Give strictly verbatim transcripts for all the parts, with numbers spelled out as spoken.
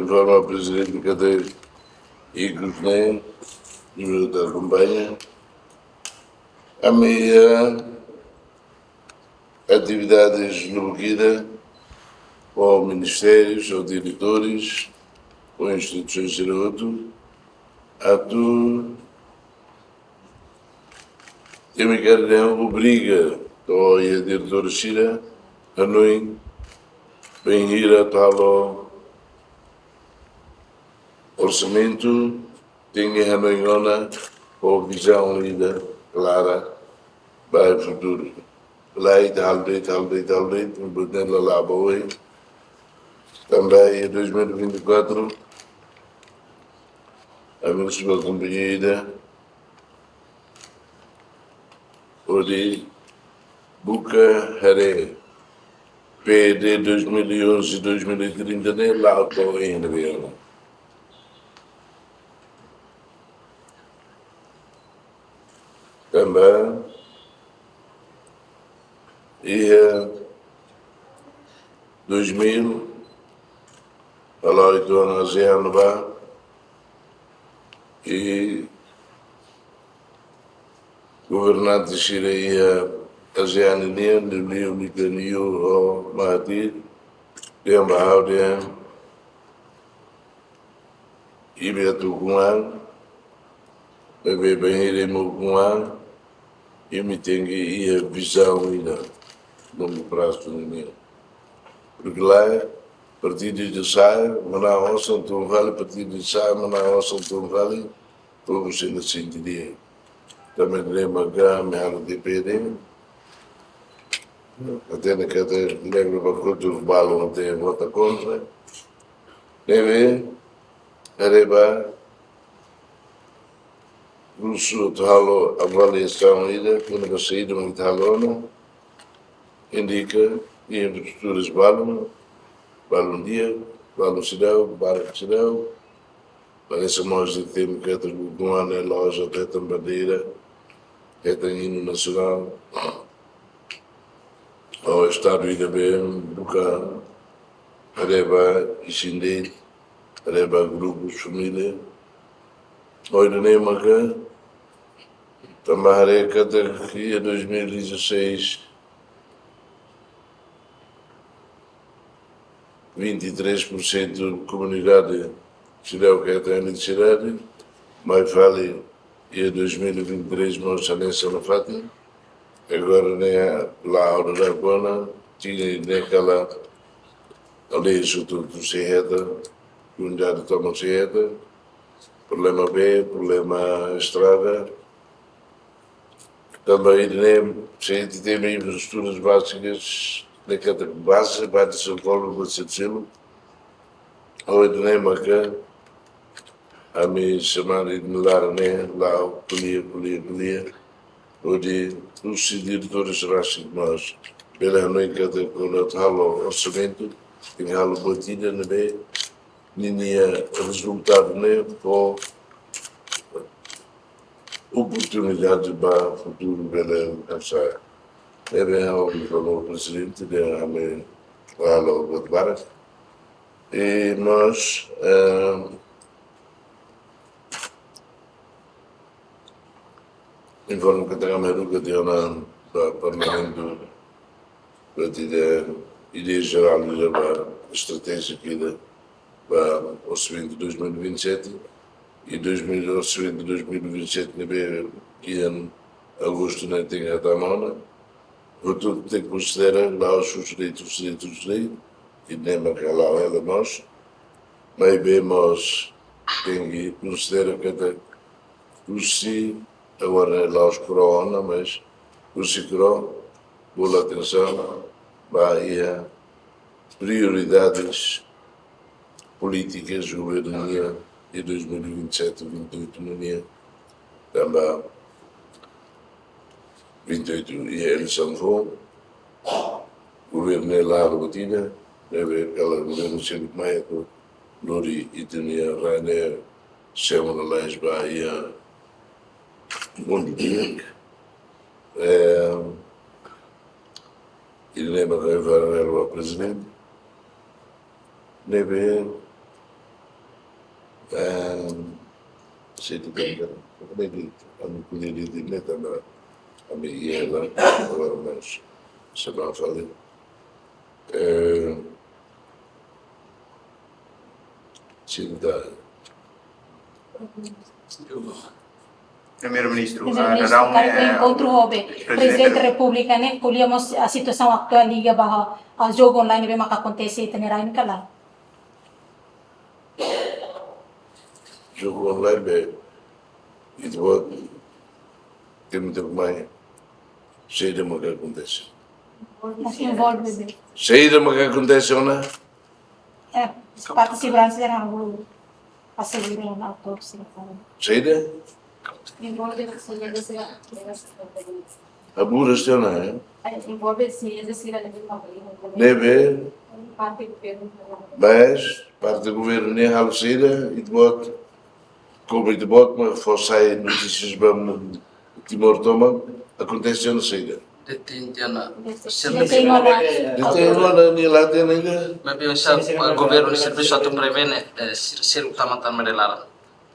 Informa prezidente katak ikus ne'e, imi hotu akompaña. Ami iha atividades lubuk ida, ho ministérius, ho diretores, ho instituisoens sira hotu, atu imi karik obriga to'o iha diretór sira hanoin bainhira atu halo orsamentu, tenke hanoin ona ho vizaun ida klara ba futuru. Lae, ita halo de'it, ita halo de'it, ita halo de'it, buat ne'e la la'o ba oin. Tanba iha dois mil e vinte e quatro, ami husu ba kompañia ida hodi buka haree P D dois mil e onze, dois mil e trinta ne'e la'o to'o iha ne'ebé ona. Tanba iha dois mil, hala'o uitoan ASEAN ba, i governante sira iha ASEAN nian, liuliu Lee Kuan Yew ho Mahathir, dehan ba ha'u dehan imi atu ukun an, maibé bainhira imi ukun an, imi tenke iha vizaun ida longu prazu nian. Porque lae, partidu ida sa'e, manán osan tun fali, partidu ida sa'e, manán osan tun fali, povu sira la sente di'ak. Tanba ne'e maka ami halo D P D, hatene katak lembra ba kultura balun atu vota kontra. Ne'ebé, haree ba, husu atu halo avaliasaun ida, kona-ba saida mak ita halo ona, indika infraestruturas balun, balun di'ak, balun seidauk, barak seidauk, hanesan mós ita temi katak ukun an ne'e la'ós atu hetan bandeira, hetan inu nasionál, ho estadu ida be buka haree ba isin de'it, haree ba grupus família. Ho ida-ne'e maka, tanba haree katak iha dois mil e dezasseis, vinte e três por cento komunidade seidauk hetan eletrisidade, mai fali iha dois mil e vinte e três mós hanesan nafatin. Agora ne'e la'o daudaun ona, tinan ne'e kala aldeia hotu-hotu sei hetan, komunidade tomak sei hetan. Problema bee, problema estrada. Tanba ida-ne'e, se ita temi infraestruturas bázikas, ne'e katak baze, baze São Paulo, baze selu. Ho ida-ne'e maka, ami semana ida-ne'e laran ne'e, la'o ko'alia, ko'alia, ko'alia. Hodi husi diretores rasik mós bele hanoin katak kuandu atu halo orsamentu, tenke halo buat ida ne'ebé ninia rezultadu ne'e fó oportunidade ba futuru bele alkansa. Ne'ebé ha'u informa prezidente dehan ami halo buat barak. I mós, eh, informa katak ami haruka tiha ona ba Parlamentu, buat ida, ideia jerál ida ba estratéjia ida ba orsamentu dois mil e vinte e sete, i dois mil, orsamentu dois mil e vinte e sete ne'ebé iha agostu ne'e tenke hatama ona. Hotu tenke konsidera, la'ós husi de'it, husi de'it, husi de'it, i ne'e maka la'o hela mós. Maibé mós tenke konsidera katak husi, agora la'ós kro'an ona, mas husi kro'an, bolu atensaun ba iha prioridades polítikas governu nian iha dois mil e vinte e sete, vinte e oito nian. Tanba vinte e oito iha eleisaun foun, governu ne'e la halo buat ida, ne'ebé kala governu seluk mai atu lori ita-nia rai ne'e semo lalais ba iha mundu di'ak. Eh, ida-ne'e maka ha'u informa ba prezidente. Ne'ebé Ehm, se tu tem que, como é que, a minha colher de neta, a minha, ela, agora, mas, se não falei, eh, se não dá. Primeiru-Ministru, Primeiru-Ministru, ah, Dadau, karik eh, enkontru ho be Prezidente Prezidente Repúblika ne'e, ko'alia mós situasaun atuál liga ba jogu online ne'ebé maka akontese iha rai-laran ka lae? Jogu online be, ita-boot, temi temi mai, saida maka akontese. Mas envolve be. Saida maka akontese ona? Eh, parte seguransa jerál, asegura ona autópsia. Saida? Envolve sira, sira, sira. Aburas tiha ona, eh? Eh, envolve sira, sira, ne'ebé. Ne'ebé. Parte governu. Mas, parte governu ne'e halo saida, ita-boot, komu ita-boot mak fó sai notísias ba Timor tomak, akontese ona saida. Detein tiha ona. Detein ona. Detein ona, nia la hatene ida. Maibé, sa, governu servisu atu prevene, eh, sir-, sira tama tan mai rai-laran.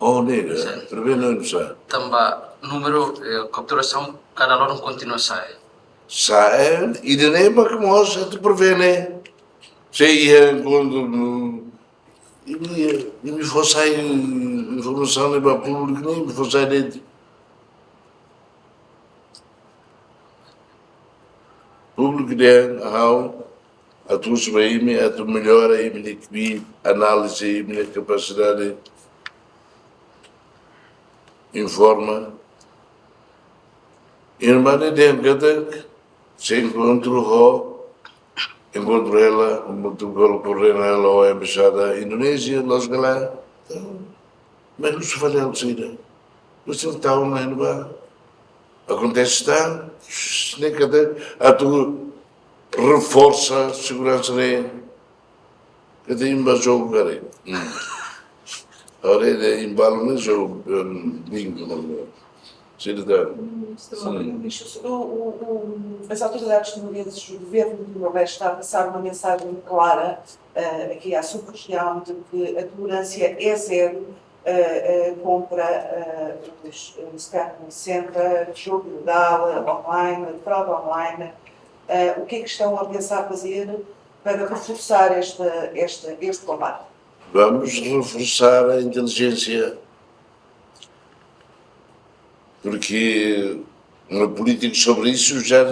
Oh, ne'e, Sin. Prevene oinsá? Tanba númeru, eh, kapturasaun kada loron kontinua sa'e. Sa'e, ida-ne'e mak mós atu prevene. Se iha enkontru, imi, imi fó sai informasaun ne'e ba públiku, ne'e imi fó sai de'it. Públiku dehan ha'u atu husu ba imi atu mellora imi-nia kbiit, análize, imi-nia kapasidade informa. Imi mane dehan katak sei enkontru ho, enkontru hela, enkontru koordena hela ho embaixada Indonézia, loos ka lae. Mas husu fali ha'u saida. Husu tau mai no ba. Akontese tan, ne'e katak atu reforsa seguransa ne'e. Katak imi ba jogu karik. Hmm. Agora imi ba jogu, em, bingo, não é? Saida tan? Ministru, Sim. Ministru, o, o, o, as autoridades timoresas, o governo de Timor-Leste está a passar uma mensagem clara, eh, aqui à sub-região de que a tolerância é zero, eh, eh, contra, eh, os, eh, scam center, jogo ilegal, eh, online, fraude online. Eh, o que é que estão a pensar fazer para reforçar esta, esta, este combate? Vamos reforçar a inteligência, porque na política sobre isso já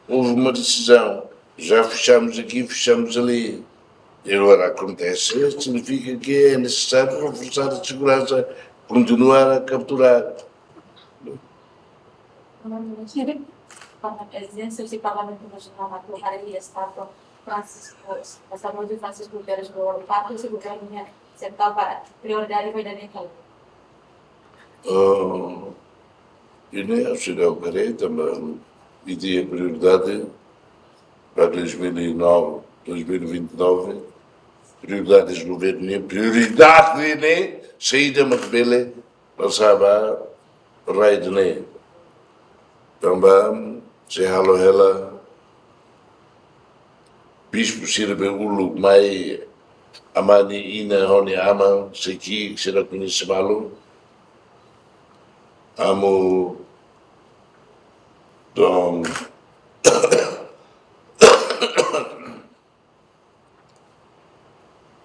houve uma decisão. Já fechamos aqui, fechamos ali. E agora akontese, significa que é necessário reforçar a segurança, continuar a capturar. Para a presidência do Parlamento Nacional atu haree estátua Francisco, estátua de Francisco Guterres no Ouro Parque, se governu sentava prioridade ba ida-ne'e ka lae? Ah, ida-ne'e seidauk haree, tanba ida-ne'e prioridade para dois mil e nove, dois mil e vinte e nove, prioridades governu, prioridade ne'e saida mak bele pasa ba rai ida-ne'e. Tanba sei halo hela bispu sira be uluk mai, aman nia inan ho nia aman, sei ki'ik, sira koñese malu. Amu Dom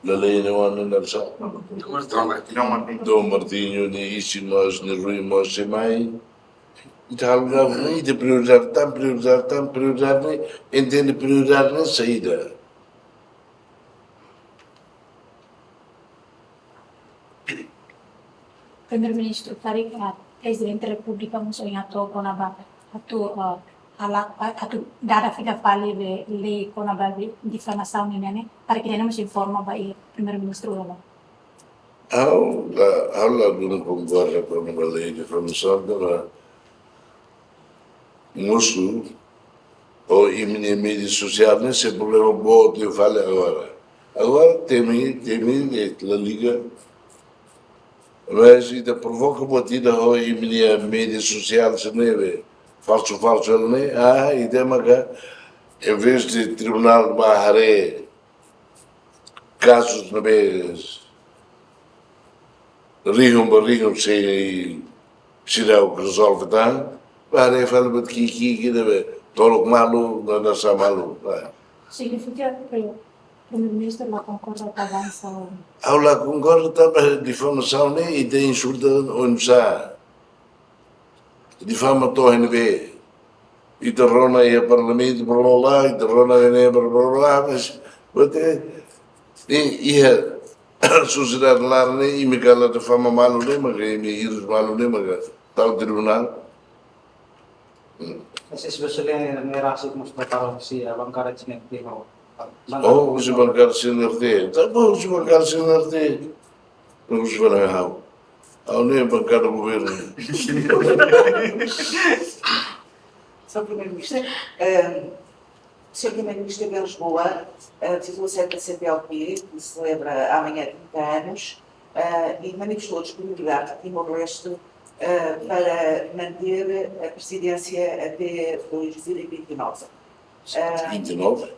Lele ne'e wan ne'e nasa. Dom Martinho. Dom Martinho, ne'e isin mós, ne'e ruin mós, sei mai. Ita halo ne'e, ita priorizar tan, priorizar tan, priorizar ne'e, entende priorizar ne'e saida. Primeiru-Ministru, karik, ah, Prezidente Repúblika mós ohin hato'o kona-ba atu, ah, hala'o, ah, atu dada fila fali be lei kona-ba be difamasaun nian ne'e, karik ida-ne'e mós informa ba iha Primeiru-Ministru ka lae? Ha'u la, ha'u la dún konkorda kona-ba lei difamasaun, tanba mosu, ho imi-nia média sosiál ne'e sei problema boot liu fali agora. Agora temi, temi, eh, la liga. Mas ita provoka buat ida ho imi-nia média sosiál sira-ne'e be falsu, falsu ne'e. Ah, ida maka, em vez de tribunál ba haree kazus ne'ebé, rihun ba rihun sei seidauk rezolve tan, ba haree fali buat ki'ik-ki'ik ida be tolok malu, dada sa malu. Ah. Signifika ke Primeiru-Ministru la konkorda ho avansa? Ha'u la konkorda tanba difamasaun ne'e ita insulta oinsá. Difama to'o iha ne'ebé? Ita rona iha parlamentu, bla, bla, bla, ita rona iha ne'ebá, bla, bla, bla, mas, buat ne'e, i, iha sosiedade laran ne'e, imi kala difama malu ne'e, maka imi hirus malu ne'e, maka tau tribunál. Hmm. Mas se você lê, não era assim como se preparou se a bancada tinha que ter, não. Oh, husi bankada C N R T. Tá bom, husi bankada C N R T. Não husi bankada ha'u. Ha'u ne'e bankada governu. Senhor Primeiro-Ministro, ehm, Senhor Primeiro-Ministro esteve em Lisboa, eh, visitou o sede da C P L P, que celebra amanhã trinta anos, eh, e manifestou a disponibilidade de Timor-Leste, eh, para manter a presidência até dois mil e vinte e nove. Eh, vinte e nove?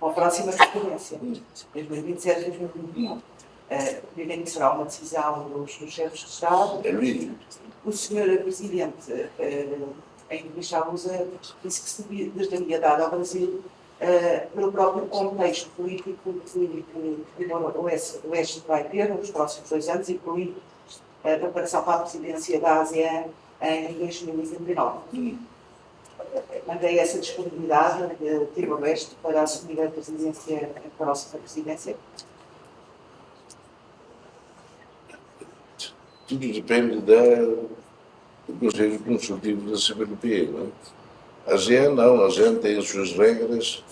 Para a próxima presidência, dois mil e vinte e sete, dois mil e vinte e nove. Eh, obviamente será uma decisão dos, dos chefes de Estado. É mesmo. O senhor Presidente, eh, em entrevista à Lusa, disse que se devia, devia ter dado ao Brasil, eh, pelo próprio contexto político que, que, que o Timor-Leste vai ter nos próximos dois anos, incluindo a preparação para a presidência da ASEAN em dois mil e vinte e nove. Hum. Mantém essa disponibilidade de Timor-Leste para assumir a presidência, a próxima presidência? Tudo depende da, do Conselho Consultivo da C P L P, não é? A ASEAN não, a ASEAN tem as suas regras,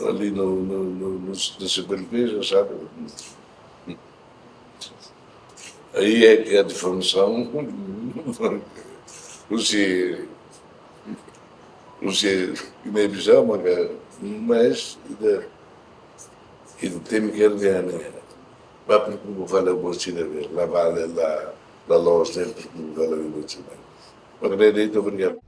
ali no, no, no, no, na C P L P, já sabe. Aí é que a difamação, husi, husi, minha visão, mas, mas, ida, ida temi ke realia ne'e, ba, para que vou falar buat sira ne'ebé la vale, la, la loos, para que vou falar buat sira ne'ebé. Mas, de, de, obrigado.